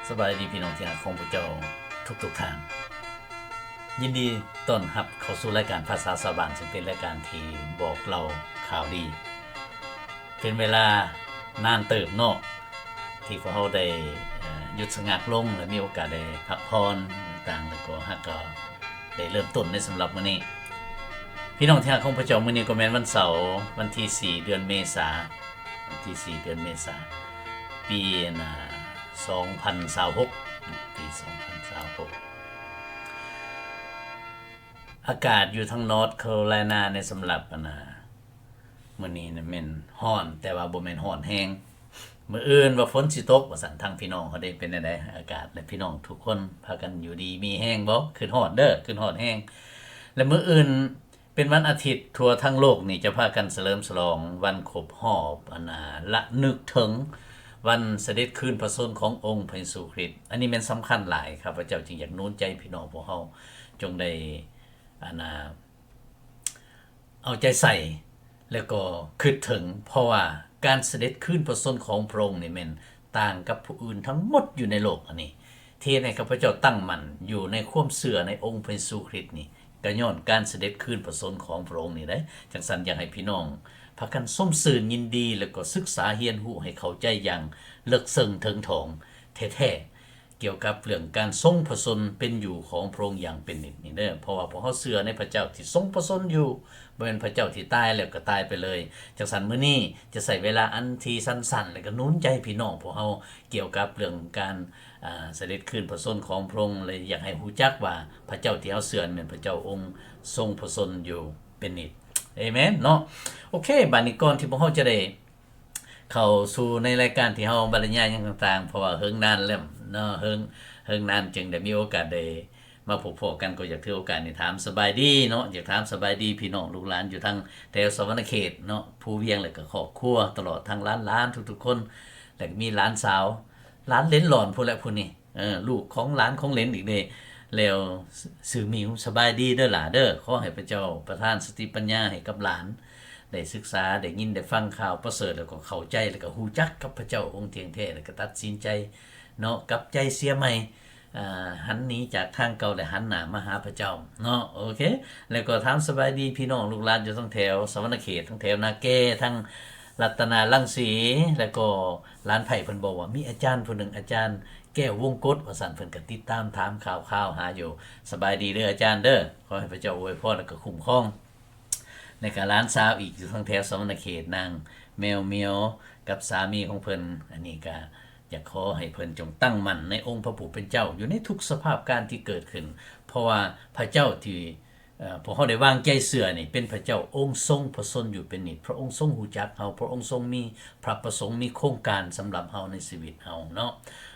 ສະບາຍດີພີ່ນ້ອງທີ່ຮັກຂອງພວກເຈົ້າທຸກໆທ່ານ. ຍິນດີຕ້ອນຮັບເຂົ້າສູ່ລາຍການພາສາຊາວບ້ານ, ເຊິ່ງເປັນລາຍການທີ່ບອກເລົ່າຂ່າວດີ. ເປັນເວລານານເຕີບເນາະ ທີ່ພວກເຮົາໄດ້ ເອີ ຢຸດສະງັກລົງ ແລະ ມີໂອກາດໄດ້ພັກຜ່ອນຕ່າງໆ ແລ້ວກໍຫາກກໍໄດ້ເລີ່ມຕົ້ນໃນສຳລັບມື້ນີ້. ພີ່ນ້ອງທີ່ຮັກຂອງພວກເຈົ້າ, ມື້ນີ້ກໍແມ່ນວັນເສົາ ວັນທີສີ່ ເດືອນເມສາ, ວັນທີສີ່ ເດືອນເມສາ ປີ ອັນນ່າ ສອງພັນຊາວຫົກ ປີສອງພັນຊາວຫົກ. ອາກາດຢູ່ທາງ North Carolina ໃນສຳລັບ ອັນນ່າ ມື້ນີ້ນະແມ່ນຮ້ອນ, ແຕ່ວ່າບໍ່ແມ່ນຮ້ອນແຮງ. ມື້ອື່ນວ່າຝົນຊິຕົກວ່າຊັ້ນ. ທາງພີ່ນ້ອງເຮົາເດ້ ເປັນແນວໃດອາກາດ ແລະ ພີ່ນ້ອງທຸກຄົນພາກັນຢູ່ດີມີແຮງບໍ່? ຄຶດຮອດເດີ້, ຄຶດຮອດແຮງ. ແລະ ມື້ອື່ນເປັນວັນອາທິດ, ທົ່ວທັງໂລກນີ້ຈະພາກັນສະເຫຼີມສະຫຼອງວັນຄົບຮອບ ອັນນ່າ ລະນຶກເຖິງວັນສະເດັດຄືນພະຊົນຂອງອົງພະເຢຊູຄຣິດ. ອັນນີ້ແມ່ນສຳຄັນຫຼາຍ, ຂ້າພະເຈົ້າຈຶ່ງຢາກໜູນໃຈພີ່ນ້ອງພວກເຮົາ ຈົ່ງໄດ້ ອັນນ່າ ເອົາໃຈໃສ່ ແລ້ວກໍຄິດເຖິງ, ເພາະວ່າການສະເດັດຄືນພະຊົນຂອງພະອົງນີ້ແມ່ນຕ່າງກັບຜູ້ອື່ນທັງໝົດຢູ່ໃນໂລກອັນນີ້. ທີ່ເຮັດໃຫ້ຂ້າພະເຈົ້າຕັ້ງໝັ້ນຢູ່ໃນຄວາມເຊື່ອໃນອົງພະເຢຊູຄຣິດນີ້ ກໍຍ້ອນການສະເດັດຄືນພະຊົນຂອງພະອົງນີ້ໄດ໋. ຈັ່ງຊັ້ນ ຢາກໃຫ້ພີ່ນ້ອງພາກັນຊົມຊື່ນຍິນດີ ແລ້ວກໍສຶກສາຮຽນຮູ້ໃຫ້ເຂົ້າໃຈຢ່າງເລິກເຊິ່ງເຖິງຖອງແທ້ໆ ກ່ຽວກັບເລື່ອງການຊົງພະຊົນເປັນຢູ່ຂອງພະອົງຢ່າງເປັນນິດນີ້ເດີ້, ເພາະວ່າພວກເຮົາເຊື່ອໃນພະເຈົ້າທີ່ຊົງພະຊົນຢູ່, ບໍ່ແມ່ນພະເຈົ້າທີ່ຕາຍແລ້ວກໍຕາຍໄປເລີຍ. ຈັ່ງຊັ້ນ ມື້ນີ້ຈະໃຊ້ເວລາອັນທີ່ສັ້ນໆ ແລ້ວກໍໜູນໃຈພີ່ນ້ອງພວກເຮົາກ່ຽວກັບເລື່ອງການ ອາ ສະເດັດຄືນພະຊົນຂອງພະອົງ ແລະ ຢາກໃຫ້ຮູ້ຈັກວ່າພະເຈົ້າທີ່ເຮົາເຊື່ອແມ່ນພະເຈົ້າອົງຊົງພະຊົນຢູ່ເປັນນິດ. ເອເມນເນາະ. ໂອເຄ, ບາດນີ້ກ່ອນທີ່ພວກເຮົາຈະໄດ້ ເຂົ້າສູ່ໃນລາຍການທີ່ເຮົາບັນລະຍາຍຫຍັງຕ່າງໆ ເພາະວ່າເຫິງນານແລ້ວເນາະ, ເຫິງ ເຫິງນານຈຶ່ງໄດ້ມີໂອກາດໄດ້ມາພົບພໍ້ກັນ, ກໍຢາກຖືໂອກາດນີ້ຖາມສະບາຍດີເນາະ, ຢາກຖາມສະບາຍດີພີ່ນ້ອງລູກຫຼານຢູ່ທາງແຖວສະຫວັນນະເຂດເນາະ, ພູວຽງ ແລະ ກໍຄອບຄົວ, ຕະຫຼອດທັງຫຼານໆທຸກໆຄົນ, ແລະ ກໍມີຫຼານສາວ, ຫຼານເຫຼັນຫຼອນພຸ້ນແຫຼະຜູ້ນີ້. ເອີ ລູກຂອງຫຼານຂອງເຫຼນອີກເດ້. ແລ້ວຊື່ມິວ, ສະບາຍດີເດີຫຼ້າເດີ. ຂໍໃຫ້ພະເຈົ້າປະທານສະຕິປັນຍາໃຫ້ກັບຫຼານ ໄດ້ສຶກສາ, ໄດ້ຍິນ, ໄດ້ຟັງຂ່າວປະເສີດ, ແລ້ວກໍເຂົ້າໃຈ, ແລ້ວກໍຮູ້ຈັກກັບພະເຈົ້າອົງທ່ຽງແທ້, ແລ້ວກໍຕັດສິນໃຈເນາະ, ກັບໃຈເສຍໃໝ່, ອາ, ຫັນໜີຈາກທາງເກົ່າ ແລະ ຫັນໜ້າມາຫາພະເຈົ້າເນາະ. ໂອເຄ, ແລ້ວກໍຖາມສະບາຍດີພີ່ນ້ອງລູກຫຼານຢູ່ທັງແຖວສະຫວັນນະເຂດ, ທັງແຖວນາແກ, ທັງລັດຕະນາລັງສີ, ແລ້ວກໍຫຼານໃພ້ເພິ່ນບອກວ່າມີອາຈານຜູ້ໜຶ່ງ, ອາຈານ ແກ້ວວົງກົດ ວ່າຊັ້ນ, ເພິ່ນກໍຕິດຕາມຖາມຂ່າວຄາວຫາຢູ່. ສະບາຍດີເດີອາຈານເດີ, ຂໍໃຫ້ພະເຈົ້າອວຍພອນ ແລ້ວກໍຄຸ້ມຄອງ. ແລ້ວກໍຫຼານສາວອີກຢູ່ທາງແຖວສະຫວັນນະເຂດ, ນາງແມວມຽວກັບສາມີຂອງເພິ່ນ, ອັນນີ້ກໍຢາກຂໍໃຫ້ເພິ່ນຈົ່ງຕັ້ງໝັ້ນໃນອົງພະຜູ້ເປັນເຈົ້າ ຢູ່ໃນທຸກສະພາບການທີ່ເກີດຂຶ້ນ, ເພາະວ່າພະເຈົ້າທີ່ ເອີ ພວກເຮົາໄດ້ວາງໃຈເຊື່ອນີ້ ເປັນພະເຈົ້າອົງຊົງພະຊົນຢູ່ເປັນນິດ. ພະອົງຊົງຮູ້ຈັກເຮົາ, ພະອົງຊົງມີພະປະສົງ, ມີໂຄງການສຳລັບເຮົາໃນຊີວິດເຮົາເນາະ.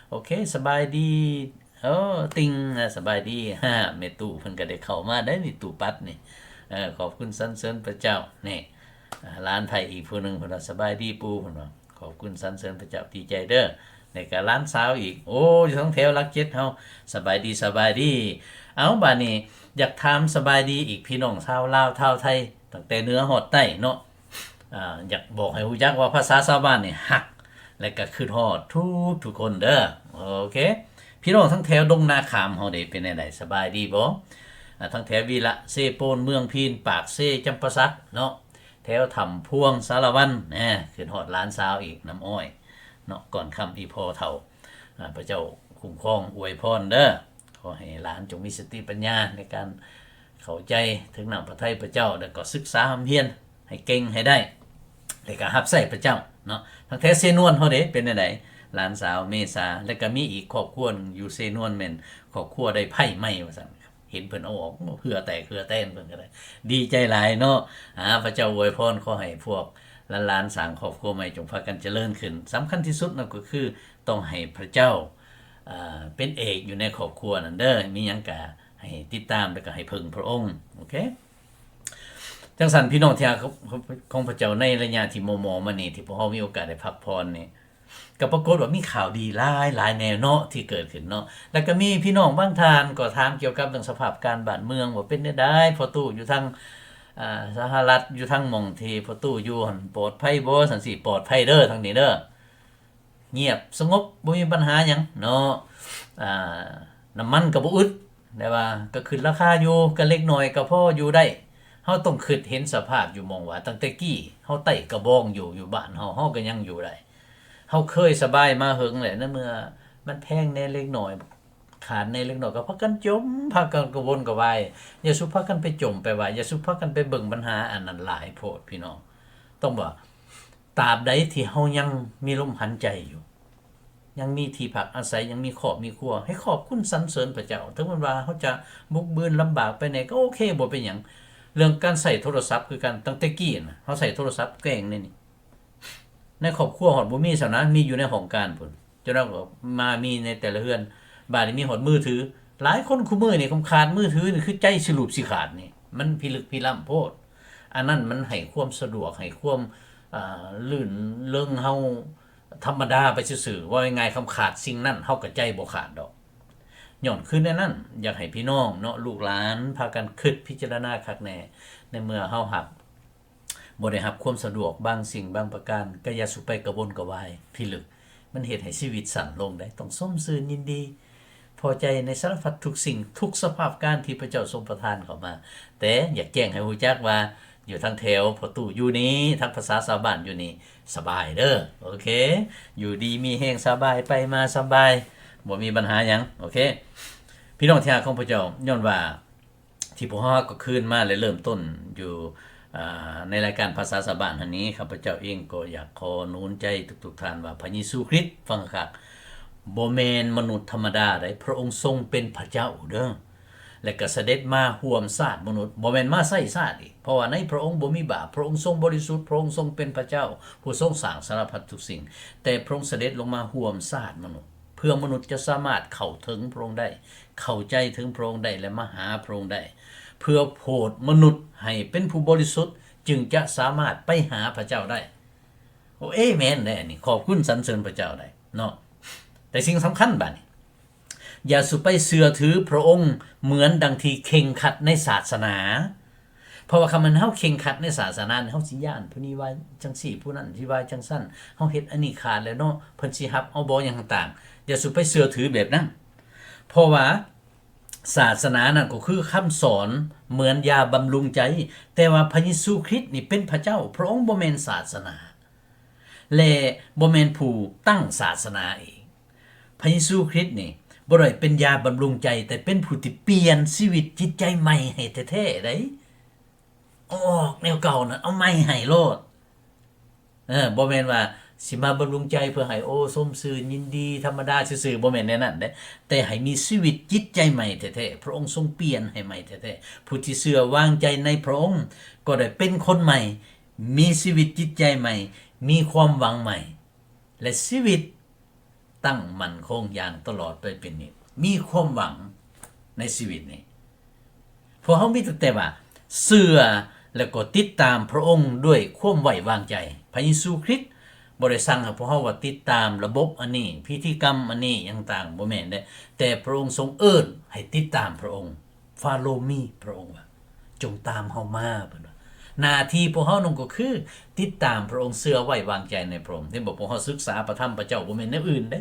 ໂອເຄ, ສະບາຍດີ. ໂອ້ ຕິ່ງ, ສະບາຍດີ. ແມ່ຕູ້ເພິ່ນກໍໄດ້ເຂົ້າມາໄດ໋ນີ້, ຕູ້ປັດນີ້. ເອີ ຂອບຄຸນສັນເສີນພະເຈົ້າ. ນີ້ ອາ ຫຼານໃພ້ອີກຜູ້ໜຶ່ງ ເພິ່ນວ່າ ສະບາຍດີປູ່, ເພິ່ນວ່າ ຂອບຄຸນສັນເສີນພະເຈົ້າ, ດີໃຈເດີ. ແລ້ວກໍຫຼານສາວອີກ, ໂອ້ ຢູ່ທາງແຖວຫຼັກເຈັດເຮົາ, ສະບາຍດີ, ສະບາຍດີ. ເອົາ ບາດນີ້ຢາກຖາມສະບາຍດີອີກ ພີ່ນ້ອງຊາວລາວ ຊາວໄທ ຕັ້ງແຕ່ເໜືອຮອດໃຕ້ເນາະ. ອາ ຢາກບອກໃຫ້ຮູ້ຈັກວ່າພາສາຊາວບ້ານນີ້ຮັກ ແລະ ກໍຄິດຮອດທຸກໆຄົນເດີ. ໂອເຄ, ພີ່ນ້ອງທາງແຖວດົງນາຂາມເຮົາເດ ເປັນແນວໃດ? ສະບາຍດີບໍ່? ອາ ທາງແຖວວິລະ, ເຊໂປນ, ເມືອງພີນ, ປາກເຊ, ຈຳປາສັກເນາະ. ແຖວຖ້ຳພວງ, ສາລະວັນ, ແນ່ ຂຶ້ນຮອດຫຼານສາວອີກ, ນ້ຳອ້ອຍເນາະ, ກ່ອນຄ່ຳອີ່ພໍ່ເຖົ້າ. ອາ ພະເຈົ້າຄຸ້ມຄອງອວຍພອນເດີ. ຂໍໃຫ້ຫຼານຈົ່ງມີສະຕິປັນຍາໃນການເຂົ້າໃຈເຖິງນ້ຳພະໄທພະເຈົ້າ, ແລ້ວກໍສຶກສາຮ່ຳຮຽນໃຫ້ເກັ່ງໃຫ້ໄດ້, ແລ້ວກໍຮັບໃຊ້ພະເຈົ້າເນາະ. ທາງແຖວເຊນວນເຮົາເດ ເປັນແນວໃດ? ຫຼານສາວເມສາ, ແລ້ວກໍມີອີກຄອບຄົວໜຶ່ງຢູ່ເຊນວນ, ແມ່ນຄອບຄົວໄດ້ໄພ້ໃໝ່ວ່າຊັ້ນ. ເຫັນເພິ່ນເອົາອອກ ເຫື່ອແຕກເຫື່ອແຕນ ເພິ່ນກໍໄດ້ ດີໃຈຫຼາຍເນາະ. ອາ ພະເຈົ້າອວຍພອນ ຂໍໃຫ້ພວກຫຼານໆສ້າງຄອບຄົວໃໝ່ ຈົ່ງພາກັນຈະເລີນຂຶ້ນ. ສຳຄັນທີ່ສຸດນັ້ນກໍຄືຕ້ອງໃຫ້ພະເຈົ້າ ເປັນເອກຢູ່ໃນຄອບຄົວນັ້ນເດີ. ມີຫຍັງກະໃຫ້ຕິດຕາມ ແລ້ວກະໃຫ້ເພິ່ງພະອົງ. ໂອເຄ ຈັ່ງຊັ້ນ ພີ່ນ້ອງທີ່ຮັກຂອງພະເຈົ້າ, ໃນໄລຍະທີ່ມໍ່ໆມານີ້ ທີ່ພວກເຮົາມີໂອກາດໄດ້ພັກຜ່ອນນີ້ ກໍປາກົດວ່າມີຂ່າວດີຫຼາຍໆແນວເນາະທີ່ເກີດຂຶ້ນເນາະ. ແລ້ວກໍມີພີ່ນ້ອງບາງທ່ານກໍຖາມກ່ຽວກັບເລື່ອງສະພາບການບ້ານເມືອງ ວ່າເປັນແນວໃດ ພໍ່ຕູ້ຢູ່ທາງ ອາ ສະຫະລັດ ຢູ່ທາງໝ່ອງທີ່ພໍ່ຕູ້ຢູ່ຫັ້ນປອດໄພບໍ່? ຊັ້ນຊິປອດໄພເດີ ທາງນີ້ເດີ. ງຽບສະຫງົບ ບໍ່ມີບັນຫາຫຍັງເນາະ ອາ ນ້ຳມັນກໍບໍ່ອຶດ ແຕ່ວ່າກໍຂຶ້ນລາຄາຢູ່ ກໍເລັກນ້ອຍກໍພໍຢູ່ໄດ້. ເຮົາຕ້ອງຄິດເຫັນສະພາບຢູ່ໝ່ອງວ່າ ຕັ້ງແຕ່ກີ້ເຮົາໄຕ້ກະບອງຢູ່ ຢູ່ບ້ານເຮົາ ເຮົາກໍຍັງຢູ່ໄດ້. ເຮົາເຄີຍສະບາຍມາເຫິງແລ້ວ ໃນເມື່ອມັນແພງແດ່ເລັກນ້ອຍ ຂາດແດ່ເລັກນ້ອຍ ກໍພາກັນຈົ່ມ ພາກັນກະວົນກະວາຍ. ຢ່າສູ່ພາກັນໄປຈົ່ມໄປວາຍ ຢ່າສູ່ພາກັນໄປເບິ່ງບັນຫາອັນນັ້ນຫຼາຍໂພດ ພີ່ນ້ອງ. ຕ້ອງວ່າ ຕາບໃດທີ່ເຮົາຍັງມີລົມຫາຍໃຈຢູ່ ຍັງມີທີ່ພັກອາໄສ ຍັງມີຄອບມີຄົວ ໃຫ້ຂອບຄຸນສັນເສີນພະເຈົ້າ. ເຖິງແມ່ນວ່າເຮົາຈະບຸກບືນລຳບາກໄປແດ່ກໍໂອເຄ ບໍ່ເປັນຫຍັງ. ເລື່ອງການໃຊ້ໂທລະສັບຄືກັນ ຕັ້ງແຕ່ກີ້ນະ ເຮົາໃຊ້ໂທລະສັບແກ່ງໃນນີ້ ໃນຄອບຄົວຮອດບໍ່ມີຊ້ຳນະ ມີຢູ່ໃນຫ້ອງການພຸ້ນ ຈົນວ່າມາມີໃນແຕ່ລະເຮືອນ. ບາດນີ້ມີຮອດມືຖື. ຫຼາຍຄົນຄູ່ມື້ນີ້ ຄຳຂາດມືຖືນີ້ ຄືໃຈຊິຫຼຸບຊິຂາດນີ້ ມັນພິລຶກພິລ່ຳໂພດ. ອັນນັ້ນມັນໃຫ້ຄວາມສະດວກ ໃຫ້ຄວາມ ອ່າ ລື່ນເລີງເຮົາ ທຳມະດາໄປຊື່ໆ. ເວົ້າງ່າຍໆ ຄຳຂາດສິ່ງນັ້ນ ເຮົາກໍໃຈບໍ່ຂາດດອກ. ຍ້ອນຄືແນວນັ້ນ ຢາກໃຫ້ພີ່ນ້ອງເນາະ ລູກຫຼານ ພາກັນຄິດພິຈາລະນາຄັກແນ່. ໃນເມື່ອເຮົາຮັບ ບໍ່ໄດ້ຮັບຄວາມສະດວກບາງສິ່ງບາງປະການ ກໍຢ່າສູ່ໄປກະວົນກະວາຍພິລຶກ. ມັນເຮັດໃຫ້ຊີວິດສັ້ນລົງໄດ໋. ຕ້ອງຊົມຊື່ນຍິນດີ ພໍໃຈໃນສາລະພັດທຸກສິ່ງ ທຸກສະພາບການທີ່ພະເຈົ້າຊົງປະທານເຂົ້າມາ. ແຕ່ຢາກແຈ້ງໃຫ້ຮູ້ຈັກວ່າ ຢູ່ທາງແຖວພໍ່ຕູ້ຢູ່ນີ້ ທາງພາສາຊາວບ້ານຢູ່ນີ້ ສະບາຍເດີ ໂອເຄ ຢູ່ດີມີແຮງ ສະບາຍ ໄປມາສະບາຍ ບໍ່ມີບັນຫາຫຍັງ ໂອເຄ. ພີ່ນ້ອງທີ່ຮັກຂອງພະເຈົ້າ ຍ້ອນວ່າ ທີ່ພວກເຮົາກໍຄືນມາ ແລະ ເລີ່ມຕົ້ນຢູ່ ອ່າ ໃນລາຍການພາສາຊາວບ້ານຫັ້ນນີ້ ຂ້າພະເຈົ້າເອງກໍຢາກຂໍໜູນໃຈທຸກໆທ່ານວ່າ ພະເຢຊູຄຣິດ ຟັງຄັກໆ ບໍ່ແມ່ນມະນຸດທຳມະດາໃດ໋. ພະອົງຊົງເປັນພະເຈົ້າເດີ ແລະ ກໍສະເດັດມາຮ່ວມຊາດມະນຸດ ບໍ່ແມ່ນມາໃຊ້ຊາດອີກ ເພາະວ່າໃນພະອົງບໍ່ມີບາບ ພະອົງຊົງບໍລິສຸດ ພະອົງຊົງເປັນພະເຈົ້າ ຜູ້ຊົງສ້າງສາລະພັດທຸກສິ່ງ ແຕ່ພະອົງສະເດັດລົງມາຮ່ວມຊາດມະນຸດ ເພື່ອມະນຸດຈະສາມາດເຂົ້າເຖິງພະອົງໄດ້ ເຂົ້າໃຈເຖິງພະອົງໄດ້ ແລະ ມາຫາພະອົງໄດ້ ເພື່ອໂຜດມະນຸດໃຫ້ເປັນຜູ້ບໍລິສຸດ ຈຶ່ງຈະສາມາດໄປຫາພະເຈົ້າໄດ້. ໂອ ເອເມນເດ້ ອັນນີ້ ຂອບຄຸນສັນເສີນພະເຈົ້າໄດ້ເນາະ. ແຕ່ສິ່ງສຳຄັນບາດນີ້ ຢ່າສູ່ໄປເຊື່ອຖືພະອົງເໝືອນດັ່ງທີ່ເຄັ່ງຄັດໃນສາສະໜາ. ເພາະວ່າຄັນແມ່ນເຮົາເຄັ່ງຄັດໃນສາສະໜານີ້ ເຮົາຊິຢ້ານຜູ້ນີ້ວ່າຈັ່ງຊີ້ ຜູ້ນັ້ນຊິວ່າຈັ່ງຊັ້ນ ເຮົາເຮັດອັນນີ້ຂາດແລ້ວເນາະ ເພິ່ນຊິຮັບເອົາບໍ່ ຫຍັງຕ່າງໆ. ຢ່າສູ່ໄປເຊື່ອຖືແບບນັ້ນ ເພາະວ່າສາສະໜານັ້ນກໍຄືຄຳສອນເໝືອນຢາບຳລຸງໃຈ ແຕ່ວ່າພະເຢຊູຄຣິດນີ້ເປັນພະເຈົ້າ ພະອົງບໍ່ແມ່ນສາສະໜາ ແລະ ບໍ່ແມ່ນຜູ້ຕັ້ງສາສະໜາເອງ. ພະເຢຊູຄຣິດນີ້ບໍ່ໄດ້ເປັນຢາບຳລຸງໃຈ ແຕ່ເປັນຜູ້ທີ່ປ່ຽນຊີວິດຈິດໃຈໃໝ່ໃຫ້ແທ້ໆໄດ໋. ເອົາອອກແນວເກົ່ານັ້ນ ເອົາໃໝ່ໃຫ້ໂລດ. ເອີ ບໍ່ແມ່ນວ່າຊິມາບຳລຸງໃຈເພື່ອໃຫ້ ໂອ້ ຊົມຊື່ນຍິນດີທຳມະດາຊື່ໆ ບໍ່ແມ່ນແນວນັ້ນເດ້ ແຕ່ໃຫ້ມີຊີວິດຈິດໃຈໃໝ່ແທ້ໆ. ພະອົງຊົງປ່ຽນໃຫ້ໃໝ່ແທ້ໆ. ຜູ້ທີ່ເຊື່ອວາງໃຈໃນພະອົງກໍໄດ້ເປັນຄົນໃໝ່, ມີຊີວິດຈິດໃຈໃໝ່, ມີຄວາມຫວັງໃໝ່ ແລະ ຊີວິດຕັ້ງໝັ້ນຄົງຢ່າງຕະຫຼອດໄປເປັນນິດ, ມີຄວາມຫວັງໃນຊີວິດນີ້. ພວກເຮົາມີແຕ່ວ່າເຊື່ອ ແລ້ວກໍຕິດຕາມພະອົງດ້ວຍຄວາມໄວ້ວາງໃຈ. ພະເຢຊູຄຣິດບໍ່ໄດ້ສັ່ງໃຫ້ພວກເຮົາວ່າຕິດຕາມລະບົບອັນນີ້, ພິທີກຳອັນນີ້ ຫຍັງຕ່າງ, ບໍ່ແມ່ນເດ້. ແຕ່ພະອົງຊົງເອີ້ນໃຫ້ຕິດຕາມພະອົງ. Follow me ພະອົງວ່າ ຈົ່ງຕາມເຮົາມາ ເພິ່ນວ່າ. ໜ້າທີ່ພວກເຮົານັ້ນກໍຄືຕິດຕາມພະອົງ, ເຊື່ອໄວ້ວາງໃຈໃນພະອົງ. ເຫັນບໍ່? ພວກເຮົາສຶກສາພະທຳພະເຈົ້າ ບໍ່ແມ່ນແນວອື່ນເດ້.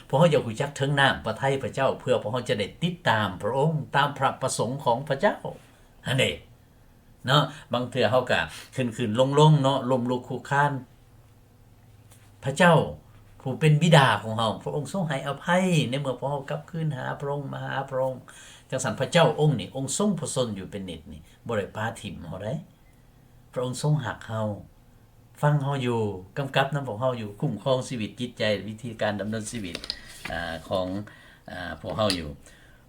ພວກເຮົາຢາກຮູ້ຈັກເຖິງນ້ຳພະໄທພະເຈົ້າ ເພື່ອພວກເຮົາຈະໄດ້ຕິດຕາມພະອົງ ຕາມພະປະສົງຂອງພະເຈົ້າຫັ້ນເດ້ ເນາະ. ບາງເທື່ອເຮົາກະຂຶ້ນໆລົງໆເນາະ, ລົ້ມລຸກຄຸກຄານ. ພະເຈົ້າຜູ້ເປັນບິດາຂອງເຮົາ ພະອົງຊົງໃຫ້ອະໄພ ໃນເມື່ອພວກເຮົາກັບຄືນຫາພະອົງ, ມາຫາພະອົງ. ຈັ່ງຊັ້ນ ພະເຈົ້າອົງນີ້ ອົງຊົງພະຊົນຢູ່ເປັນນິດນີ້ ບໍ່ໄດ້ປະຖິ້ມເຮົາໃດ໋. ພະອົງຊົງຮັກເຮົາ, ຟັງເຮົາຢູ່, ກຳກັບນຳພວກເຮົາຢູ່, ຄຸ້ມຄອງຊີວິດຈິດໃຈ, ວິທີການດຳເນີນຊີວິດ ອາ ຂອງ ອາ ພວກເຮົາຢູ່.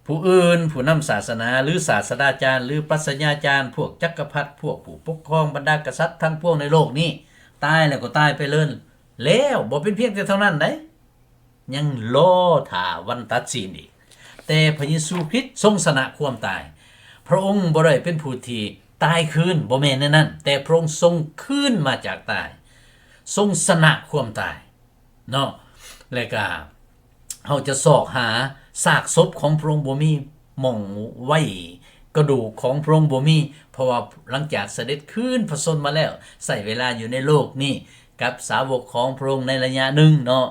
ຜູ້ອື່ນ, ຜູ້ນຳສາສະໜາ ຫຼື ສາດສະດາຈານ ຫຼື ປັດຊະຍາຈານ, ພວກຈັກກະພັດ, ພວກຜູ້ປົກຄອງ, ບັນດາກະສັດທັງປວງໃນໂລກນີ້ ຕາຍແລ້ວກໍຕາຍໄປເລີຍແລ້ວ. ບໍ່ເປັນພຽງແຕ່ເທົ່ານັ້ນໃດ, ຍັງລໍຖ້າວັນຕັດສິນອີກ. ແຕ່ພະເຢຊູຄຣິດຊົງຊະນະຄວາມຕາຍ. ພະອົງບໍ່ໄດ້ເປັນຜູ້ທີ່ຕາຍຄືນ, ບໍ່ແມ່ນແນວນັ້ນ, ແຕ່ພະອົງຊົງຄືນມາຈາກຕາຍ, ຊົງຊະນະຄວາມຕາຍ. ເນາະ ແລະກະເຮົາຈະຊອກຫາຊາກສົບຂອງພະອົງບໍ່ມີ, ໝ່ອງໄວ້ກະດູກຂອງພະອົງບໍ່ມີ, ເພາະວ່າຫຼັງຈາກສະເດັດຄືນພະຊົນມາແລ້ວ ໃຊ້ເວລາຢູ່ໃນໂລກນີ້ກັບສາວົກຂອງພະອົງໃນໄລຍະໜຶ່ງເນາະ,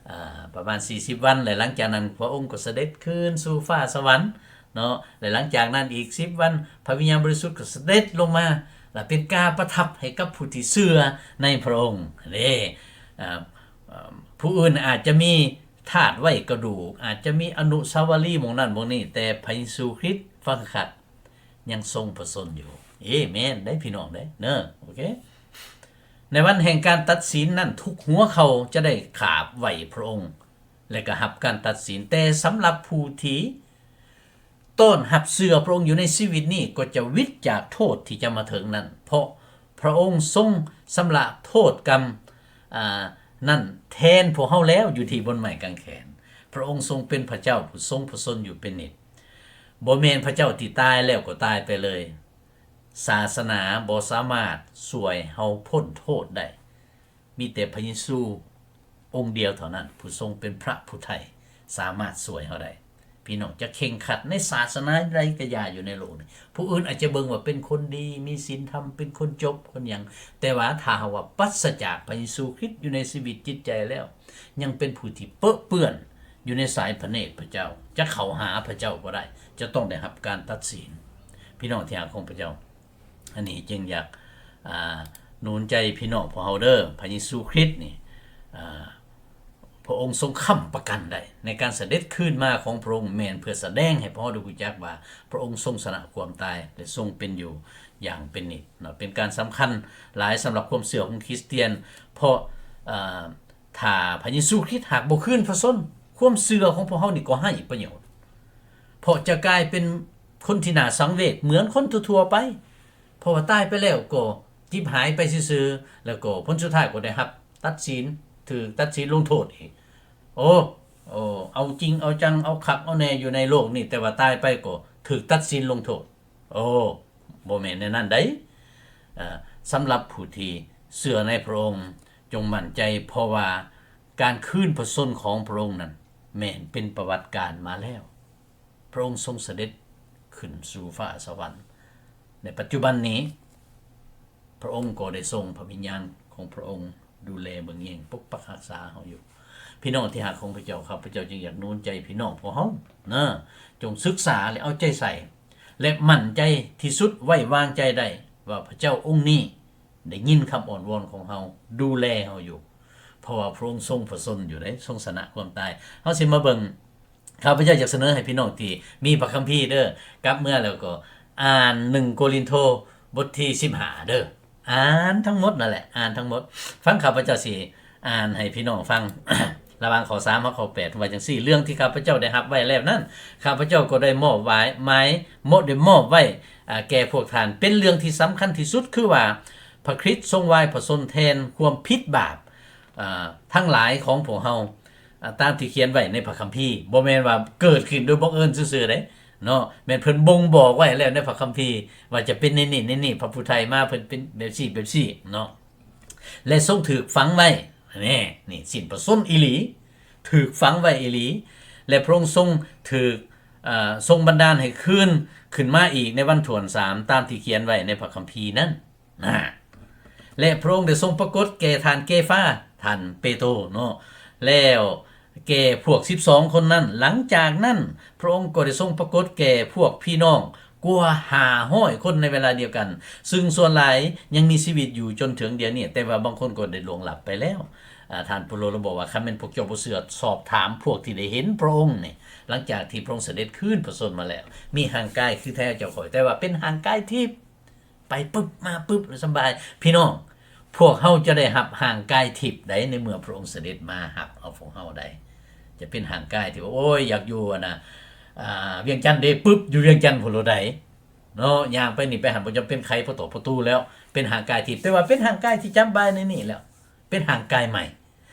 ອາ ປະມານສີ່ສິບວັນ ແລະ ຫຼັງຈາກນັ້ນພະອົງກໍສະເດັດຄືນສູ່ຟ້າສະຫວັນເນາະ ແລະ ຫຼັງຈາກນັ້ນອີກສິບວັນ ພະວິນຍານບໍລິສຸດກໍສະເດັດລົງມາ ແລະ ເປັນກາປະທັບໃຫ້ກັບຜູ້ທີ່ເຊື່ອໃນພະອົງເດ້. ອາ ອາ ຜູ້ອື່ນອາດຈະມີທາດໄວ້ກະດູກ ອາດຈະມີອະນຸສາວະລີໝ່ອງນັ້ນໝ່ອງນີ້ ແຕ່ພະເຢຊູຄຣິດ ຟັງຄັກ ຍັງຊົງພະຊົນຢູ່. ເອເມນເດ້ພີ່ນ້ອງເດ້ເນີ ໂອເຄ. ໃນວັນແຫ່ງການຕັດສິນນັ້ນ ທຸກຫົວເຂົ່າຈະໄດ້ຂາບໄຫວ້ພະອົງ ແລະ ກໍຮັບການຕັດສິນ. ແຕ່ສຳລັບຜູ້ທີ່ຕ້ອນຮັບເຊື່ອພະອົງຢູ່ໃນຊີວິດນີ້ ກໍຈະຫວິດຈາກໂທດທີ່ຈະມາເຖິງນັ້ນ ເພາະພະອົງຊົງຊຳລະໂທດກຳ ອາ ນັ້ນແທນພວກເຮົາແລ້ວ ຢູ່ທີ່ບົນໄມ້ກາງແຂນ. ພະອົງຊົງເປັນພະເຈົ້າຜູ້ຊົງພະຊົນຢູ່ເປັນນິດ. ບໍ່ແມ່ນພະເຈົ້າທີ່ຕາຍແລ້ວກໍຕາຍໄປເລີຍ. ສາສະໜາບໍ່ສາມາດຊ່ວຍເຮົາພົ້ນໂທດໄດ້. ມີແຕ່ພະເຢຊູອົງດຽວເທົ່ານັ້ນ ຜູ້ຊົງເປັນພະຜູ້ໄຖ່ ສາມາດຊ່ວຍເຮົາໄດ້. ພີ່ນ້ອງຈະເຄັ່ງຄັດໃນສາສະໜາໃດກະຢ່າຢູ່ໃນໂລກນີ້. ຜູ້ອື່ນອາດຈະເບິ່ງວ່າເປັນຄົນດີ, ມີສິນທຳ, ເປັນຄົນຈົບ, ຄົນຫຍັງ, ແຕ່ວ່າຖ້າຫາກວ່າປັດສະຈາກພະເຢຊູຄຣິດຢູ່ໃນຊີວິດຈິດໃຈແລ້ວ, ຍັງເປັນຜູ້ທີ່ເປິເປື້ອນຢູ່ໃນສາຍພະເນດພະເຈົ້າ, ຈະເຂົ້າຫາພະເຈົ້າບໍ່ໄດ້, ຈະຕ້ອງໄດ້ຮັບການຕັດສິນ. ພີ່ນ້ອງທີ່ຮັກຂອງພະເຈົ້າ, ອັນນີ້ຈຶ່ງຢາກ ອາ ໜູນໃຈພີ່ນ້ອງພວກເຮົາເດີ້. ພະເຢຊູຄຣິດນີ້ ອາ ພະອົງຊົງຄ້ຳປະກັນໄດ້ ໃນການສະເດັດຄືນມາຂອງພະອົງ ແມ່ນເພື່ອສະແດງໃຫ້ພວກເຮົາໄດ້ຮູ້ຈັກວ່າ ພະອົງຊົງຊະນະຄວາມຕາຍ ແລະ ຊົງເປັນຢູ່ຢ່າງເປັນນິດເນາະ. ເປັນການສຳຄັນຫຼາຍສຳລັບຄວາມເຊື່ອຂອງຄຣິສຕຽນ ເພາະ ອາ ຖ້າພະເຢຊູຄຣິດຫາກບໍ່ຄືນພະຊົນ, ຄວາມເຊື່ອຂອງພວກເຮົານີ້ກໍໄຮ້ປະໂຫຍດ, ເພາະຈະກາຍເປັນຄົນທີ່ໜ້າສັງເວດເໝືອນຄົນທົ່ວໆໄປ, ເພາະວ່າຕາຍໄປແລ້ວກໍຈິບຫາຍໄປຊື່ໆ, ແລ້ວກໍຜົນສຸດທ້າຍກໍໄດ້ຮັບຕັດສິນ, ຖືກຕັດສິນລົງໂທດອີກ. ໂອ້ ໂອ້ ເອົາຈິງເອົາຈັງ, ເອົາຄັກເອົາແນ່ຢູ່ໃນໂລກນີ້, ແຕ່ວ່າຕາຍໄປກໍຖືກຕັດສິນລົງໂທດ. ໂອ້ ບໍ່ແມ່ນແນວນັ້ນໃດ. ເອີ ສຳລັບຜູ້ທີ່ເຊື່ອໃນພະອົງ ຈົ່ງໝັ້ນໃຈ, ເພາະວ່າການຄືນພະຊົນຂອງພະອົງນັ້ນ ແມ່ນເປັນປະຫວັດການມາແລ້ວ. ພະອົງຊົງສະເດັດຂຶ້ນສູ່ຟ້າສະຫວັນ. ໃນປັດຈຸບັນນີ້ ພະອົງກໍໄດ້ສົ່ງພະວິນຍານຂອງພະອົງ ດູແລເບິ່ງແຍງປົກປັກຮັກສາເຮົາຢູ່. ພີ່ນ້ອງທີ່ຮັກຂອງພະເຈົ້າ, ຂ້າພະເຈົ້າຈຶ່ງຢາກໜູນໃຈພີ່ນ້ອງພວກເຮົານະ, ຈົ່ງສຶກສາ ແລະ ເອົາໃຈໃສ່ ແລະ ໝັ້ນໃຈທີ່ສຸດ, ໄວ້ວາງໃຈໄດ້ວ່າພະເຈົ້າອົງນີ້ໄດ້ຍິນຄຳອ້ອນວອນຂອງເຮົາ, ດູແລເຮົາຢູ່, ເພາະວ່າພະອົງຊົງພະຊົນຢູ່ເດ້, ຊົງຊະນະຄວາມຕາຍ. ເຮົາຊິມາເບິ່ງ ຂ້າພະເຈົ້າຢາກສະເໜີໃຫ້ພີ່ນ້ອງທີ່ມີພະຄຳພີເດີ້, ກັບເມືອແລ້ວກໍອ່ານໜຶ່ງໂກລິນໂທ ບົດທີສິບຫ້າເດີ້. ອ່ານທັງໝົດນັ້ນແຫຼະ, ອ່ານທັງໝົດ. ຟັງ ຂ້າພະເຈົ້າຊິອ່ານໃຫ້ພີ່ນ້ອງຟັງ ລະຫວ່າງຂໍ້ສາມຫາຂໍ້ແປດ ວ່າຈັ່ງຊີ້, ເລື່ອງທີ່ຂ້າພະເຈົ້າໄດ້ຮັບໄວ້ແລ້ວນັ້ນ ຂ້າພະເຈົ້າກໍໄດ້ມອບໄວ້ ໝາຍ ໄດ້ມອບໄວ້ ອາ ແກ່ພວກທ່ານ ເປັນເລື່ອງທີ່ສຳຄັນທີ່ສຸດ, ຄືວ່າພະຄຣິດຊົງວາຍພະຊົນແທນຄວາມຜິດບາບ ອາ ທັງຫຼາຍຂອງພວກເຮົາ ອາ ຕາມທີ່ຂຽນໄວ້ໃນພະຄຳພີ. ບໍ່ແມ່ນວ່າເກີດຂຶ້ນໂດຍບັງເອີນຊື່ໆເດ້ເນາະ, ແມ່ນເພິ່ນບົ່ງບອກໄວ້ແລ້ວໃນພະຄຳພີວ່າຈະເປັນໃນນີ້ໃນນີ້, ພະຜູ້ໄຖ່ມາເພິ່ນເປັນແບບຊີ້ແບບຊີ້ເນາະ ແລະ ຊົງຖືກຝັງໄວ້. ແນ່ ນີ້ສິ້ນພະຊົນອີ່ຫຼີ, ຖືກຝັງໄວ້ອີ່ຫຼີ, ແລະ ພະອົງຊົງຖືກ ເອີ ຊົງບັນດານໃຫ້ຄືນຂຶ້ນມາອີກໃນວັນຖ້ວນສາມ ຕາມທີ່ຂຽນໄວ້ໃນພະຄຳພີນັ້ນ. ນະ ແລະ ພະອົງໄດ້ຊົງປາກົດແກ່ທ່ານເກຟາ, ທ່ານເປໂຕເນາະ, ແລ້ວແກ່ພວກສິບສອງຄົນນັ້ນ. ຫຼັງຈາກນັ້ນ ພະອົງກໍໄດ້ຊົງປາກົດແກ່ພວກພີ່ນ້ອງກວ່າຫ້າຮ້ອຍຄົນໃນເວລາດຽວກັນ, ຊຶ່ງສ່ວນຫຼາຍຍັງມີຊີວິດຢູ່ຈົນເຖິງດຽວນີ້, ແຕ່ວ່າບາງຄົນກໍໄດ້ລ່ວງລັບໄປແລ້ວ. ອາ ທ່ານເປໂຕລະບອກວ່າ ຄັນແມ່ນພວກເຈົ້າບໍ່ເຊື່ອ, ສອບຖາມພວກທີ່ໄດ້ເຫັນພະອົງນີ້, ຫຼັງຈາກທີ່ພະອົງສະເດັດຄືນພະຊົນມາແລ້ວ, ມີຮ່າງກາຍຄືແທ້ເຈົ້າຂ້ອຍ, ແຕ່ວ່າເປັນຮ່າງກາຍທິບ. ໄປປຶບມາປຶບ ແລ້ວສະບາຍ. ພີ່ນ້ອງ, ພວກເຮົາຈະໄດ້ຮັບຮ່າງກາຍທິບໃດ ໃນເມື່ອພະອົງສະເດັດມາຮັບເອົາພວກເຮົາໃດ. ຈະເປັນຮ່າງກາຍທີ່ວ່າ ໂອ້ຍ ຢາກຢູ່ ອັນນະ ອາ ວຽງຈັນເດ້, ປຶບ ຢູ່ວຽງຈັນພຸ້ນໂລດໃດເນາະ, ຍ່າງໄປນີ້ໄປຫັ້ນ ບໍ່ຈຳເປັນໄຂປະຕູປະຕູແລ້ວ, ເປັນຮ່າງກາຍທິບ. ແຕ່ວ່າເປັນຮ່າງກາຍທີ່ຈຳບາຍໃນນີ້ແລ້ວ, ເປັນຮ່າງກາຍໃໝ່.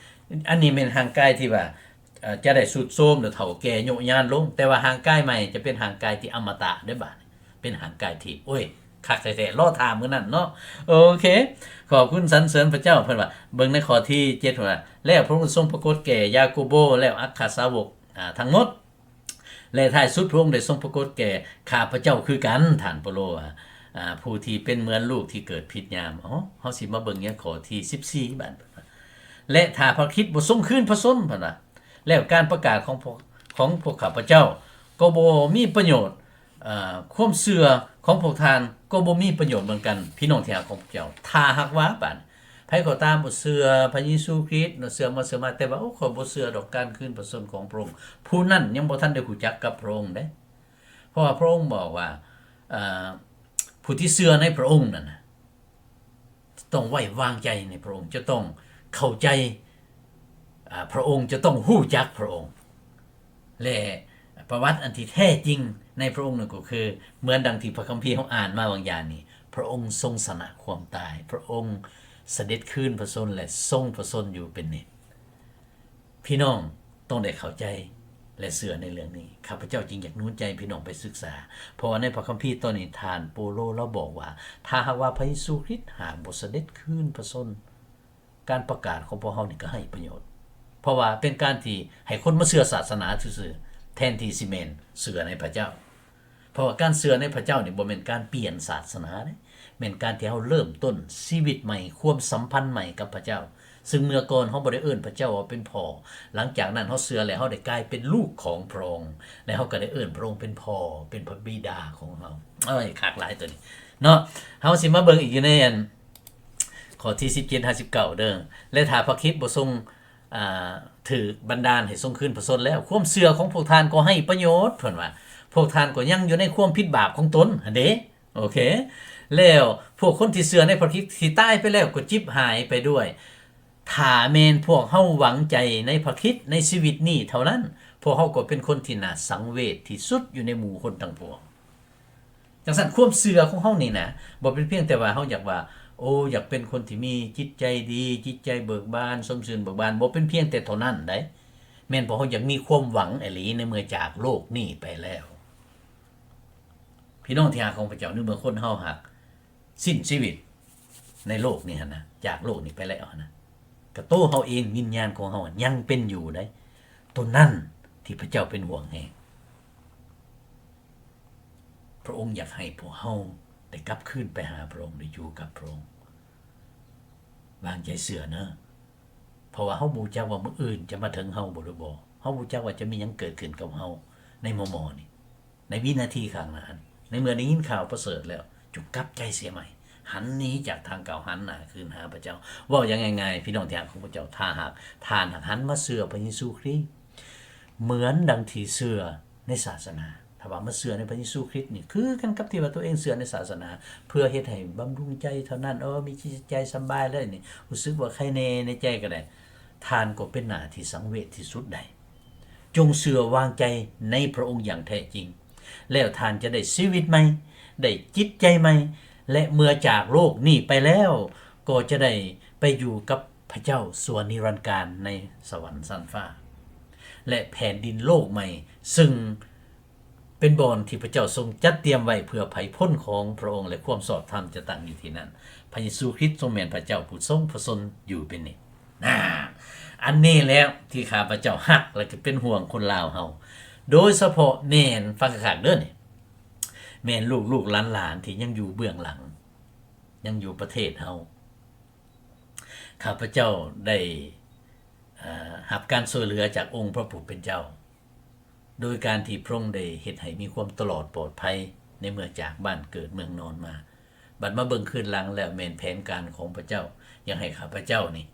ອັນນີ້ແມ່ນຮ່າງກາຍທີ່ວ່າ ເອີ ຈະໄດ້ຊຸດໂຊມ ແລະ ເຖົ້າແກ່ໂຍະຍານລົງ, ແຕ່ວ່າຮ່າງກາຍໃໝ່ຈະເປັນຮ່າງກາຍທີ່ອະມະຕະເດ້ບາດນີ້, ເປັນຮ່າງກາຍທີ່ ໂອ້ຍ ຄັກແທ້ໆ, ລໍຖ້າມື້ນັ້ນເນາະ. ໂອເຄ, ຂອບຄຸນສັນເສີນພະເຈົ້າ. ເພິ່ນວ່າ ເບິ່ງໃນຂໍ້ທີເຈັດ ເພິ່ນວ່າ ແລ້ວພະອົງຊົງປາກົດແກ່ຢາໂກໂບ ແລ້ວອັກຄະສາວົກ ອາ ທັງໝົດ ແລະ ທ້າຍສຸດພະອົງໄດ້ຊົງປາກົດແກ່ຂ້າພະເຈົ້າຄືກັນ, ທ່ານເປໂຕລວ່າ ອາ ຜູ້ທີ່ເປັນເໝືອນລູກທີ່ເກີດຜິດຍາມ. ເຮົາ ເຮົາຊິມາເບິ່ງໃນຂໍ້ທີສິບສີ່ບາດ, ແລະ ຖ້າພະຄຣິດບໍ່ຊົງຄືນພະຊົນ, ເພິ່ນວ່າ ແລ້ວການປະກາດຂອງພວກ ຂອງພວກຂ້າພະເຈົ້າກໍບໍ່ມີປະໂຫຍດ, ເອີ ຄວາມເຊື່ອຂອງພວກທ່ານກໍບໍ່ມີປະໂຫຍດເໝືອນກັນ, ພີ່ນ້ອງທີ່ຮັກຂອງພວກເຈົ້າ. ຖ້າຫາກວ່າບາດ ໃຜກໍຕາມບໍ່ເຊື່ອພະເຢຊູຄຣິດເນາະ, ເຊື່ອມາ ເຊື່ອມາ ແຕ່ວ່າ ໂອ້ ຂ້ອຍບໍ່ເຊື່ອດອກການຄືນພະຊົນຂອງພະອົງ, ຜູ້ນັ້ນຍັງບໍ່ທັນໄດ້ຮູ້ຈັກກັບພະອົງເດ້. ເພາະວ່າພະອົງບອກວ່າ ເອີ ຜູ້ທີ່ເຊື່ອໃນພະອົງນັ້ນນະ ຈະຕ້ອງໄວ້ວາງໃຈໃນພະອົງ, ຈະຕ້ອງເຂົ້າໃຈ ອາ ພະອົງ, ຈະຕ້ອງຮູ້ຈັກພະອົງ. ແລະ ປະຫວັດອັນທີ່ແທ້ຈິງໃນພະອົງນັ້ນກໍຄື ເໝືອນດັ່ງທີ່ພະຄຳພີເຮົາອ່ານມາຫວ່າງຢ່າງນີ້, ພະອົງຊົງຊະນະຄວາມຕາຍ, ພະອົງສະເດັດຄືນພະຊົນ ແລະ ຊົງພະຊົນຢູ່ເປັນນິດ. ພີ່ນ້ອງຕ້ອງໄດ້ເຂົ້າໃຈ ແລະ ເຊື່ອໃນເລື່ອງນີ້. ຂ້າພະເຈົ້າຈຶ່ງຢາກໜູນໃຈພີ່ນ້ອງໄປສຶກສາ, ເພາະວ່າໃນພະຄຳພີຕອນນີ້ ທ່ານໂປໂລລາວບອກວ່າ ຖ້າຫາກວ່າພະເຢຊູຄຣິດຫາກບໍ່ສະເດັດຄືນພະຊົນ, ການປະກາດຂອງພວກເຮົານີ້ກໍໄຮ້ປະໂຫຍດ, ເພາະວ່າເປັນການທີ່ໃຫ້ຄົນມາເຊື່ອສາສະໜາຊື່ໆ ແທນທີ່ຊິແມ່ນເຊື່ອໃນພະເຈົ້າ. ເພາະວ່າການເຊື່ອໃນພະເຈົ້ານີ້ບໍ່ແມ່ນການປ່ຽນສາສະໜາເດ້, ແມ່ນການທີ່ເຮົາເລີ່ມຕົ້ນຊີວິດໃໝ່, ຄວາມສຳພັນໃໝ່ກັບພະເຈົ້າ. ຊຶ່ງເມື່ອກ່ອນເຮົາບໍ່ໄດ້ເອີ້ນພະເຈົ້າວ່າເປັນພໍ່, ຫຼັງຈາກນັ້ນເຮົາເຊື່ອແລ້ວ ເຮົາໄດ້ກາຍເປັນລູກຂອງພະອົງ ແລະ ເຮົາກໍໄດ້ເອີ້ນພະອົງເປັນພໍ່, ເປັນພະບິດາຂອງເຮົາ. ໂອ້ຍ ຄັກຫຼາຍໂຕນີ້ເນາະ. ເຮົາຊິມາເບິ່ງອີກຢູ່ໃນອັນ ຂໍ້ທີສິບເຈັດຫາສິບເກົ້າເດີ້. ແລະ ຖ້າພະຄຣິດບໍ່ຊົງ ອ່າ ຖືກບັນດານໃຫ້ຊົງຄືນພະຊົນແລ້ວ, ຄວາມເຊື່ອຂອງພວກທ່ານກໍໄຮ້ປະໂຫຍດ, ເພິ່ນວ່າ, ພວກທ່ານກໍຍັງຢູ່ໃນຄວາມຜິດບາບຂອງຕົນຫັ້ນເດ້. ໂອເຄ. ແລ້ວພວກຄົນທີ່ເຊື່ອໃນພະຄຣິດທີ່ຕາຍໄປແລ້ວກໍຈິບຫາຍໄປດ້ວຍ. ຖ້າແມ່ນພວກເຮົາຫວັງໃຈໃນພະຄຣິດໃນຊີວິດນີ້ເທົ່ານັ້ນ, ພວກເຮົາກໍເປັນຄົນທີ່ໜ້າສັງເວດທີ່ສຸດຢູ່ໃນໝູ່ຄົນທັງປວງ. ຈັ່ງຊັ້ນ ຄວາມເຊື່ອຂອງເຮົານີ້ນະ ບໍ່ເປັນພຽງແຕ່ວ່າເຮົາຢາກວ່າ ໂອ້ ຢາກເປັນຄົນທີ່ມີຈິດໃຈດີ, ຈິດໃຈເບີກບານ, ຊົມຊື່ນເບີກບານ, ບໍ່ເປັນພຽງແຕ່ເທົ່ານັ້ນໃດ໋, ແມ່ນພວກເຮົາຢາກມີຄວາມຫວັງອີ່ຫຼີໃນເມື່ອຈາກໂລກນີ້ໄປແລ້ວ. ພີ່ນ້ອງທີ່ຮັກຂອງພະເຈົ້າ, ໃນເມື່ອຄົນເຮົາຫາກສິ້ນຊີວິດໃນໂລກນີ້ຫັ້ນນະ, ຈາກໂລກນີ້ໄປແລ້ວຫັ້ນນະ, ກະໂຕເຮົາເອງ, ວິນຍານຂອງເຮົາຍັງເປັນຢູ່ໃດ໋. ໂຕນັ້ນທີ່ພະເຈົ້າເປັນຫ່ວງແຮງ. ພະອົງຢາກໃຫ້ພວກເຮົາໄດ້ກັບຄືນໄປຫາພະອົງ, ໄດ້ຢູ່ກັບພະອົງ. ວາງໃຈເຊື່ອເນີ, ເພາະວ່າເຮົາບໍ່ຮູ້ຈັກວ່າມື້ອື່ນຈະມາເຖິງເຮົາບໍ່ ຫຼືບໍ່. ເຮົາບໍ່ຮູ້ຈັກວ່າຈະມີຫຍັງເກີດຂຶ້ນກັບເຮົາໃນມໍ່ໆນີ້, ໃນວິນາທີຂ້າງໜ້ານີ້. ໃນເມື່ອໄດ້ຍິນຂ່າວປະເສີດແລ້ວ, ຈົ່ງກັບໃຈເສຍໃໝ່, ຫັນໜີຈາກທາງເກົ່າ, ຫັນໜ້າຄືນຫາພະເຈົ້າ. ເວົ້າຢ່າງງ່າຍໆ, ພີ່ນ້ອງທີ່ຮັກຂອງພະເຈົ້າ, ຖ້າຫາກທ່ານຫາກຫັນມາເຊື່ອພະເຢຊູຄຣິດ ເໝືອນດັ່ງທີ່ເຊື່ອໃນສາສະໜາ. ຖ້າວ່າມາເຊື່ອໃນພະເຢຊູຄຣິດນີ້ ຄືກັນກັບທີ່ວ່າຕົວເອງເຊື່ອໃນສາສະໜາ, ເພື່ອເຮັດໃຫ້ບຳລຸງໃຈເທົ່ານັ້ນ, ເອີ ມີຈິດໃຈສະບາຍແລ້ວນີ້, ຮູ້ສຶກວ່າໄຄແນ່ໃນໃຈກໍໄດ້, ທ່ານກໍເປັນໜ້າທີ່ສັງເວດທີ່ສຸດໄດ໋. ຈົ່ງເຊື່ອວາງໃຈໃນພະອົງຢ່າງແທ້ຈິງ, ແລ້ວທ່ານຈະໄດ້ຊີວິດໃໝ່, ໄດ້ຈິດໃຈໃໝ່, ແລະ ເມື່ອຈາກໂລກນີ້ໄປແລ້ວ, ກໍຈະໄດ້ໄປຢູ່ກັບ ພະເຈົ້າສວນນິລັນການໃນສະຫວັນຊັ້ນຟ້າ ແລະ ແຜ່ນດິນໂລກໃໝ່, ຊຶ່ງເປັນບ່ອນທີ່ພະເຈົ້າຊົງຈັດຕຽມໄວ້ເພື່ອໃຜພົນຂອງພະອົງ ແລະ ຄວາມຊອບທຳຈະຕັ້ງຢູ່ທີ່ນັ້ນ. ພະເຢຊູຄຣິດຊົງແມ່ນພະເຈົ້າຜູ້ຊົງພະຊົນຢູ່ເປັນນິດ. ນາ, ອັນນີ້ແຫຼະທີ່ຂ້າພະເຈົ້າຮັກ ແລະ ກໍເປັນຫ່ວງຄົນລາວເຮົາ, ໂດຍສະເພາະແມ່ນ, ຟັງຄັກໆເດີ້ນີ້, ແມ່ນລູກໆຫຼານໆທີ່ຍັງຢູ່ເບື້ອງຫຼັງ, ຍັງຢູ່ປະເທດເຮົາ. ຂ້າພະເຈົ້າໄດ້ ເອີ ຮັບການຊ່ວຍເຫຼືອຈາກອົງພະຜູ້ເປັນເຈົ້າ ໂດຍການທີ່ພະອົງໄດ້ເຮັດໃຫ້ມີຄວາມຕະຫຼອດປອດໄພໃນເມື່ອຈາກບ້ານເກີດເມືອງນອນມາ. ບັດມາເບິ່ງຄືນຫຼັງແລ້ວ ແມ່ນແຜນການຂອງພະເຈົ້າ ຢາກໃຫ້ຂ້າພະເຈົ້ານີ້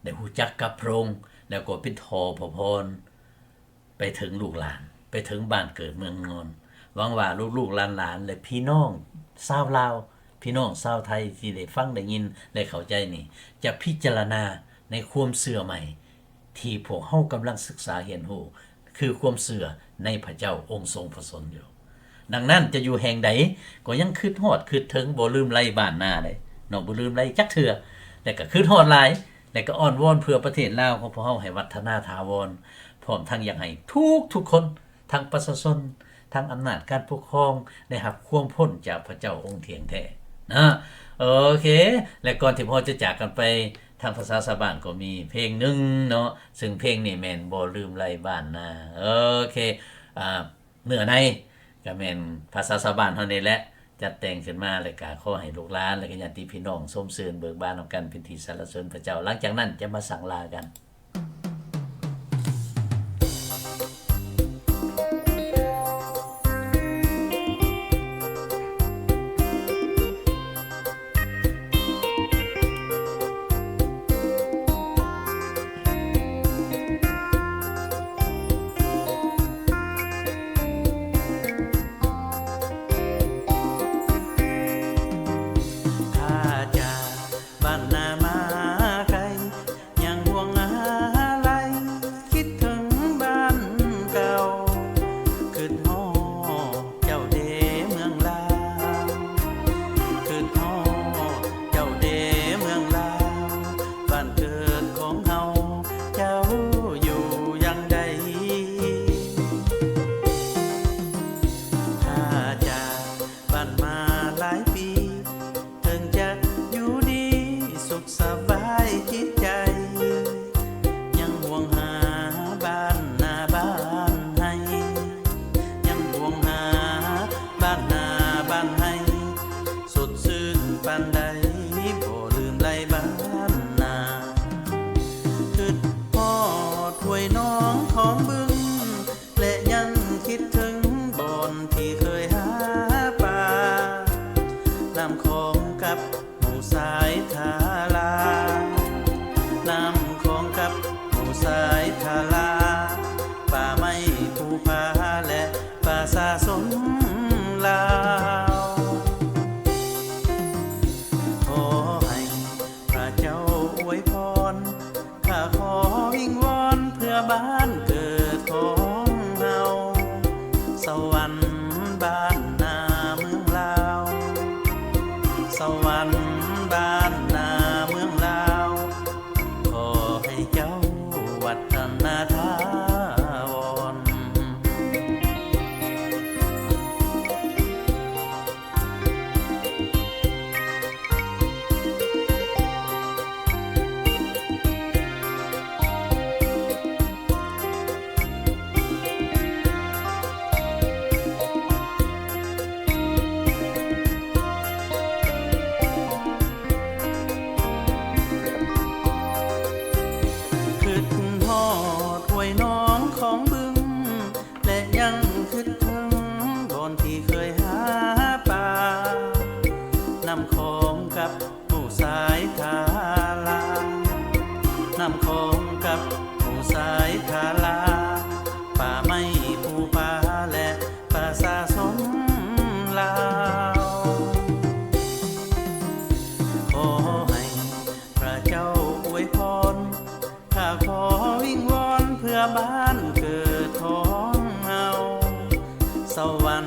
ໄດ້ຮູ້ຈັກກັບພະອົງ ແລ້ວກໍເປັນທໍ່ພະພອນ ໄປເຖິງລູກຫຼານ, ໄປເຖິງບ້ານເກີດເມືອງນອນ. ຫວັງວ່າລູກໆຫຼານໆ ແລະ ພີ່ນ້ອງຊາວລາວ, ພີ່ນ້ອງຊາວໄທທີ່ໄດ້ຟັງໄດ້ຍິນ ແລະ ເຂົ້າໃຈນີ້ ຈະພິຈາລະນາໃນຄວາມເຊື່ອໃໝ່ທີ່ພວກເຮົາກຳລັງສຶກສາຮຽນຮູ້, ຄືຄວາມເຊື່ອໃນພະເຈົ້າອົງຊົງພະຊົນຢູ່. ດັ່ງນັ້ນ ຈະຢູ່ແຫ່ງໃດກໍຍັງຄິດຮອດຄິດເຖິງ, ບໍ່ລືມໄຫຼບ້ານນາເດ້ເນາະ, ບໍ່ລືມໄຫຼຈັກເທື່ອ, ແລະ ກໍຄິດຮອດຫຼາຍ, ແລະ ກໍອ້ອນວອນເພື່ອປະເທດລາວຂອງພວກເຮົາໃຫ້ວັດທະນາຖາວອນ, ພ້ອມທັງຢາກໃຫ້ທຸກໆຄົນ, ທັງປະຊາຊົນ, ທັງອຳນາດການປົກຄອງ ໄດ້ຮັບຄວາມພົ້ນຈາກພະເຈົ້າອົງທ່ຽງແທ້ນະ. ໂອເຄ, ແລະ ກ່ອນທີ່ພວກເຮົາຈະຈາກກັນໄປ, ທາງພາສາຊາວບ້ານກໍມີເພງໜຶ່ງເນາະ, ຊຶ່ງເພງນີ້ແມ່ນບໍ່ລືມໄຫຼບ້ານນາ. ໂອເຄ, ອ່າ ເນື້ອໃນກໍແມ່ນພາສາຊາວບ້ານເຮົານີ້ແຫຼະ ຈັດແຕ່ງຂຶ້ນມາ, ແລ້ວກໍຂໍໃຫ້ລູກຫຼານ ແລ້ວກໍຍາດຕິພີ່ນ້ອງຊົມຊື່ນເບີກບານນຳກັນ ເປັນທີ່ສັນລະເສີນພະເຈົ້າ. ຫຼັງຈາກນັ້ນຈະມາສັງລາກັນ. ຂອງບຶງ ແລະຍັງຄິດເຖິງບ່ອນທີ່ເຄີຍຫາປາ. ນ້ຳຂອງກັບໝູ່ສາຍທາລາ, ນ້ຳຂອງກັບໝູ່ສາຍທາລາ, ປ່າໄມ້ພູຜາ ແລະປະຊາຊົນລາວ. ຂໍໃຫ້ພະເຈົ້າອວຍພອນ, ຂ້າຂໍວິງວອນເພື່ອບ້ານເກີດຂອງເຮົາ, ສະຫວັນບ້ານນາເມືອງລາວ, ສະຫວັນບ້ານນາເມືອງລາວ, ຂໍໃຫ້ເຈົ້າວັດທະນາຖາວອນ. ຄິດຮອດຫ້ວຍໜອງຂອງບຶງ ແລະຍັງຄິດເຖິງບ່ອນທີ່ເຄີຍຫາປາ. ນ້ຳຂອງກັບໝູ່ສາຍທາລາ, ນ້ຳຂອງກັບໝູ່ສາຍທາລາ, ປ່າໄມ້ພູຜາ ແລະປະຊາຊົນລາວ. ຂໍໃຫ້ພະເຈົ້າອວຍພອນ, ຂ້າຂໍວິງວອນເພື່ອບ້ານເກີດຂອງເຮົາ, ສະຫວັນ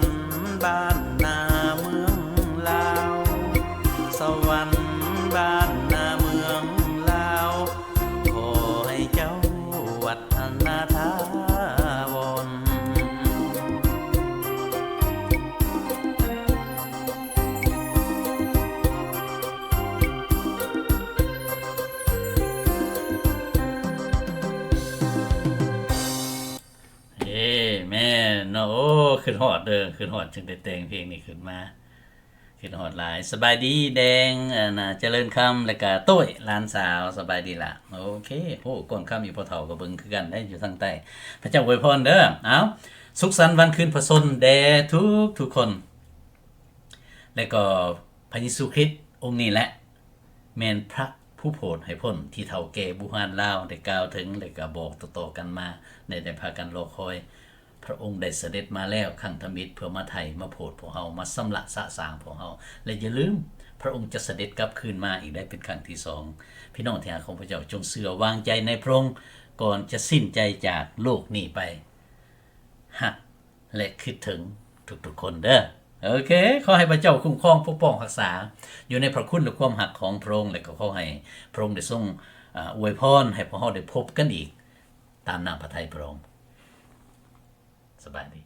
ບ້ານນາເມືອງລາວ, ສະຫວັນບ້ານນາເມືອງລາວ, ຂໍໃຫ້ເຈົ້າວັດທະນາຖາວອນ. ເອີ ແມ່ນເນາະ. ໂອ້ ຄິດຮອດເດີ ຄິດຮອດ ຈຶ່ງໄດ້ແຕ່ງເພງນີ້ຂຶ້ນມາ. ຄິດຮອດຫຼາຍ. ສະບາຍດີແດງ ອັນນ່າ ຈະເລີນຄຳ ແລະກະໂຕ້ຍ ຫຼານສາວ. ສະບາຍດີລະ. ໂອເຄ. ໂອ້ ກ່ອນຄ່ຳອີ່ພໍ່ເຖົ້າກໍເບິ່ງຄືກັນໄດ໋ ຢູ່ທາງໃຕ້. ພະເຈົ້າອວຍພອນເດີ. ເອົາ ສຸກສັນວັນຄືນພະຊົນແດ່ທຸກໆຄົນ. ແລະກໍພະເຢຊູຄຣິດອົງນີ້ແຫຼະ ແມ່ນພະຜູ້ໂຜດໃຫ້ພົ້ນ ທີ່ເຖົ້າແກ່ບູຮານລາວໄດ້ກ່າວເຖິງ ແລະກໍບອກຕໍ່ໆກັນມາ ແລະໄດ້ພາກັນລໍຄອຍ. ພະອົງໄດ້ສະເດັດມາແລ້ວຄັ້ງທຳອິດ ເພື່ອມາໄຖ່ມາໂຜດພວກເຮົາ ມາຊຳລະສະສາງພວກເຮົາ ແລະຢ່າລືມ ພະອົງຈະສະເດັດກັບຄືນມາອີກໄດ້ເປັນຄັ້ງທີສອງ. ພີ່ນ້ອງທີ່ຮັກຂອງພະເຈົ້າ ຈົ່ງເຊື່ອວາງໃຈໃນພະອົງ ກ່ອນຈະສິ້ນໃຈຈາກໂລກນີ້ໄປ. ຮັກ ແລະຄິດເຖິງທຸກໆຄົນເດີ. ໂອເຄ. ຂໍໃຫ້ພະເຈົ້າຄຸ້ມຄອງປົກປ້ອງຮັກສາ ຢູ່ໃນພະຄຸນ ແລະຄວາມຮັກຂອງພະອົງ ແລະກໍຂໍໃຫ້ພະອົງໄດ້ຊົງ ອາ ອວຍພອນໃຫ້ພວກເຮົາໄດ້ພົບກັນອີກ ຕາມນ້ຳພະໄທພະອົງ. ສະບາຍດີ.